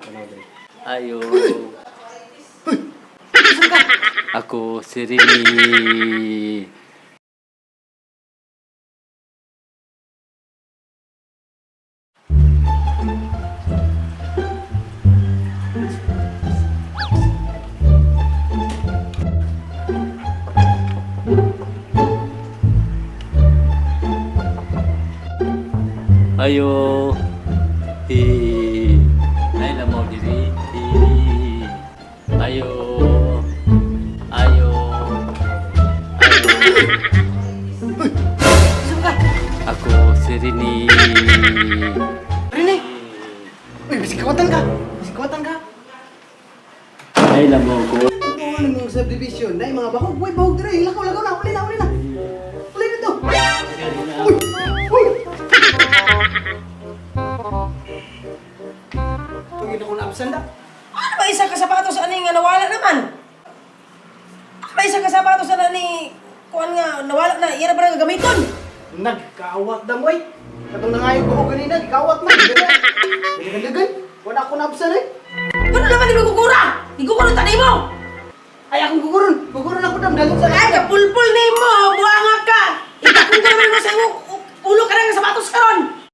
Tanaw diri. Ayo. Ako si Rini. Ayo. Hi. Ay lamaw diri. Hi. Ayo. Ayo. Ayo. Isa ka. Ako si Rini. Rini. Uy, bisig kawatan ka. Bisig kawatan ka. Ay lamaw ko. Ano mong subdivision? Nay mga bahog, uy bahog diri. Lakaw lakaw na, uli na, uli na. Uli na to. Uy! Uy! Pagin ako na-absent ah. Ano ba isa ka sapatos ani nga nawala naman? Ano ba isa ka sapatos ani kuan nga nawala na ira ba nga gamiton? Nagkaawat damoy. Katong nangayo ko ganina, gikawat man. Dagan-dagan. Wala ako na-absent eh. Kuno naman di gugura. Iguguro ta nimo. Ay, akong guguron. Guguron ako dam dalhin sa Ay kapulpul nimo, buanga ka. Itakong ka naman mo sa imong ulo ka na nga sapatos karon.